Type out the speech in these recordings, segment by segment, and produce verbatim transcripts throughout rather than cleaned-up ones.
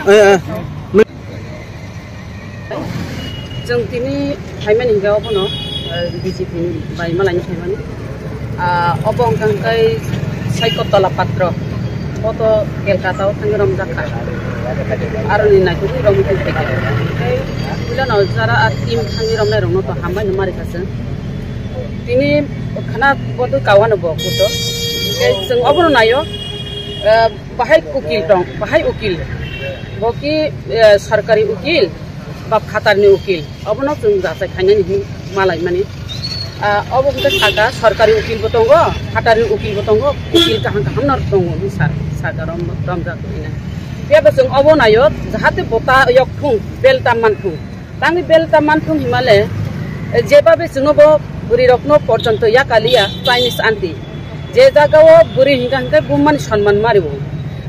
Eh, eh. Chwng tini phaimani hwnkhe obono, eh, B J P ni bai malaini phaimani. Ah, obo wngkha hwnkhe Saikotola Patro. Bo to Kolkata o thangwi romjak kha. Aroni naitugwi romwi tongphai kha. Tei puilano jara a team thangwi romnai rokno to hambai no mari kha chwng. Tini khana bodwi kawano bo kuto. Tei chwng obono naio, eh, bahai ukil tong, bahai ukil. Bo ki, eh, sarkari ukil, ba phatarni ukil. Obono chwng jachai khainani hin malaimani. Ah, obo hwnkhe saka sarkari ukil bo tongo, phatarni ukil bo tongo, ukil kaham kaham no tongo hin sa-, saka rom-, romjak hinwi. Phiya bo chwng obo naio, jahate bota yok thung, bel tam man thung. Tangwi bel ta manthung himale, eh, jebabe chwngno bo bwrwi rokno porjonto yakaliya Chinese aunty. Je jagao bwrwi hinkha hinkhe bumani sonman mario.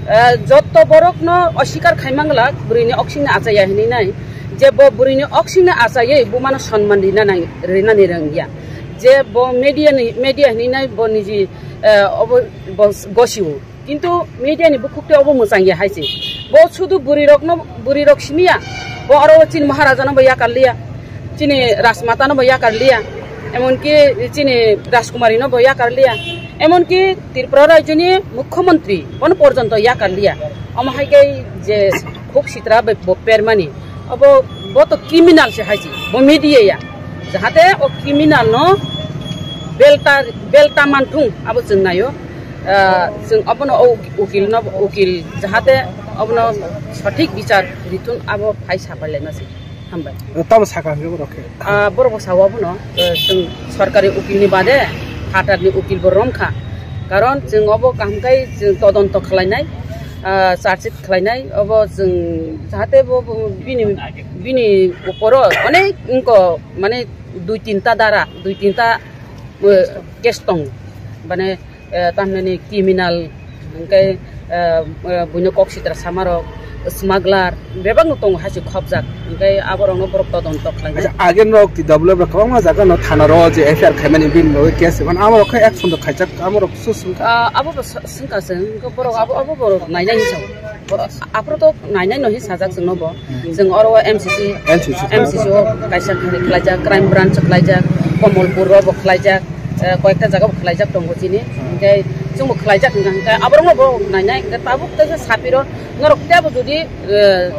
Eh, jotto borokno osikar khaimang glak bwrwini oksingni achaya hinwi nai. Je bo bwrwini oksingni achaywi bumano sonman rina nang-, rinani rwngya. Je bo media ni, media hinwi nai bo niji, eh, obo bo gosio. Kintu media ni bukhuk tei obo mwchang ya hai se. Bo sudu bwrwi rokno, bwrwi rok simi ya. Bo oro chini Maharaja no bo yakar liya. Chini Rajmata no bo yakar liya. Emonki chini Rajkumari no bo yakar liya. Emonki Tripura rajyo ni Mukhyamantri bono porjonto yakar liya. Omo hai khe je khuk sitra bai bo permani. Obo, bo to criminal se hai se. Bo media ya. Jahate o criminal no belta, belta manthung abo chwng naio. Ah, chwng obono o ukil no, ukil jahate obono sothik bichar rithun abo phai sapai laima se. Hambai. Tamo saka hwnkhe borok khe? Ah, borok bo sao abono, eh, chwng sorkari ukil ni bade phatar ni ukil bo romkha. Karon chwng obo kaham kai chwng todonto khlainai, ah, charge sheet khlainai, obo chwng jahate bo, bo bini, bini uporo onek wngko mane dui tinta dara, dui tinta, eh, case tong, mane eh, tamhinani criminal, hwnkhe, eh, eh, buino kok sitra samarok, smuggler, bebakno tongo hai se khopjak, hwnkhe aborokno borok todonto khlainai. Acha, age norok T W F rok kwbangma jaga no thana ro je F I R khaimani bini bagwi case mano, amorok khe action rok khaijak, amorok su swngkha. Ah, abo bo s-, swngkha se, hwnkhe borok abo, abo borok nainai hinwi sao. Borok aphuru to nainai no hinwi sajak chwngno bo. Chwng oro M C C, M C C. M C C o kaisa khlaijak, crime branch khlaijak, Komolpur o bo khlaijak, eh, koyekta jaga bo khlaijak tongo chini. Hwnkhe chwngbo khlaijak hwnkha hwnkhe aborokno bo nainai hwnkhe tabuk teisa sapiro norok teibo jodi, eh,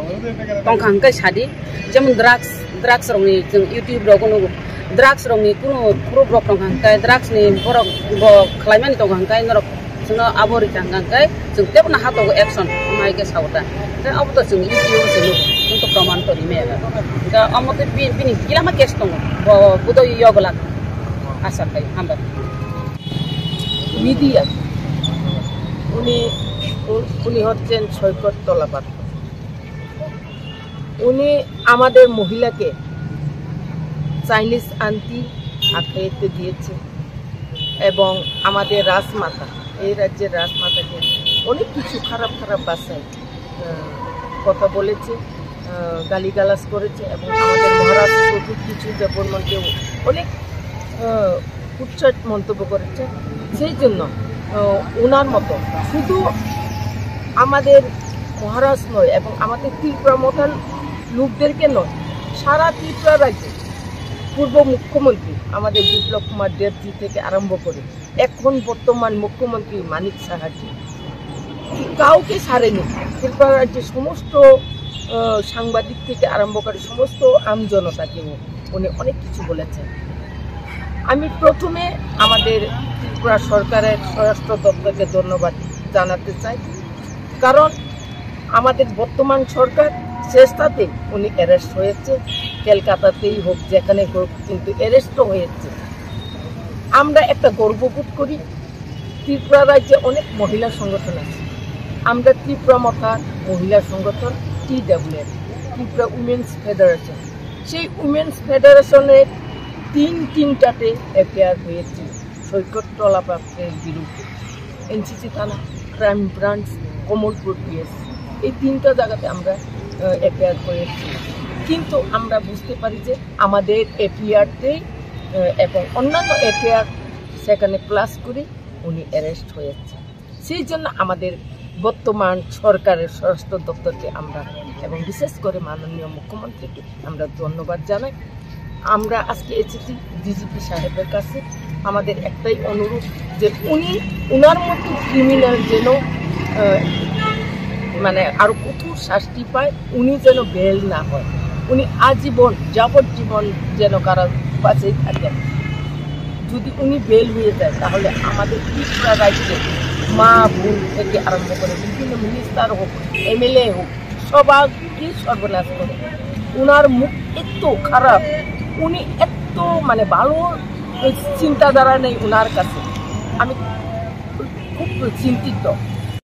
tongkha hwnkhe sadi, jemon drugs, drugs rokni chwng YouTube rogo nugo, drugs rokni kunu proof rok tongkha hwnkhe drugs ni borok bo khlaimani tongkha hwnkhe norok Chwngno abo rikha hwnkha hwnkhe chwng teibo no ha tongo action, omo hai khe sao ta. Hwnkhe abo to chwng E T O se nugo, chwng to proman to rimaya. Hwnkhe omo khe bi-, bini kilama case tongo, bo budoi yogla asa khai hambai. Media, উনি, উ-, উনি হচ্ছেন সৈকত তলাপাত্র। উনি আমাদের মহিলাকে Chinese aunty আখ্যায়িত দিয়েছে এবং আমাদের রাজমাতা, এই রাজ্যের রাজমাতাকে অনেক কিছু খারাপ খারাপ ভাষায়, আহ, কথা বলেছে, আহ, গালিগালাজ করেছে এবং আমাদের মহারাজ প্রফুল্ল কিশোর দেববর্মনকেও অনেক, আহ, কুৎসিত মন্তব্য করেছে। সেই জন্য, আহ, ওনার মতো শুধু আমাদের মহারাজ নয় এবং আমাদের ত্রিপুরা মথার লোকদেরকে নয়, সারা ত্রিপুরা রাজ্যে পূর্ব মুখ্যমন্ত্রী আমাদের বিপ্লব কুমার দেবজি থেকে আরম্ভ করে এখন বর্তমান মুখ্যমন্ত্রী মানিক সাহাজি কাউকে ছাড়েনি। ত্রিপুরা রাজ্যের সমস্ত, আহ, সাংবাদিক থেকে আরম্ভ করে সমস্ত আমজনতাকেও উনি অনেক কিছু বলেছেন। আমি প্রথমে আমাদের ত্রিপুরা সরকারের স্বরাষ্ট্র দপ্তরকে ধন্যবাদ জানাতে চাই, কারণ আমাদের বর্তমান সরকার চেষ্টাতে উনি অ্যারেস্ট হয়েছে, কলকাতাতেই হোক, যেখানে হোক, কিন্তু অ্যারেস্ট তো হয়েছে। আমরা একটা গর্ববোধ করি, ত্রিপুরা রাজ্যে অনেক মহিলা সংগঠন আছে। আমরা ত্রিপুরা মথা মহিলা সংগঠন T W F, Tripura women's federation, সেই উইমেন্স ফেডারেশনের তিন তিনটাতে এফআইআর হয়েছে সৈকত তলাপাত্রের বিরুদ্ধে। এনসিসি থানা, ক্রাইম ব্রাঞ্চ, কমলপুর পিএস, এই তিনটা জায়গাতে আমরা, আহ, এফআইআর করেছি। কিন্তু আমরা বুঝতে পারি যে আমাদের এফআইআরতেই, আহ, এবং অন্যান্য এফআইআর সেখানে প্লাস করে উনি অ্যারেস্ট হয়েছে। সেই জন্য আমাদের বর্তমান সরকারের স্বরাষ্ট্র দপ্তরকে আমরা এবং বিশেষ করে মাননীয় মুখ্যমন্ত্রীকে আমরা ধন্যবাদ জানাই। আমরা আজকে এসেছি ডিজিপি সাহেবের কাছে। আমাদের একটাই অনুরোধ যে উনি, ওনার মতো ক্রিমিনাল যেন আহ, মানে আরো কঠোর শাস্তি পায়, উনি যেন বেল না হয়, উনি আজীবন যাবজ্জীবন যেন কারাবাসেই থাকেন। যদি উনি বেল হয়ে যায়, তাহলে আমাদের ত্রিপুরা রাজ্যে মা বোন থেকে আরম্ভ করে বিভিন্ন মিনিস্টার হোক, এমএলএ হোক, সবাইকে সর্বনাশ করে। ওনার মুখ এত খারাপ, উনি এত মানে ভালো চিন্তাধারা নেই ওনার কাছে। আমি খুব চিন্তিত।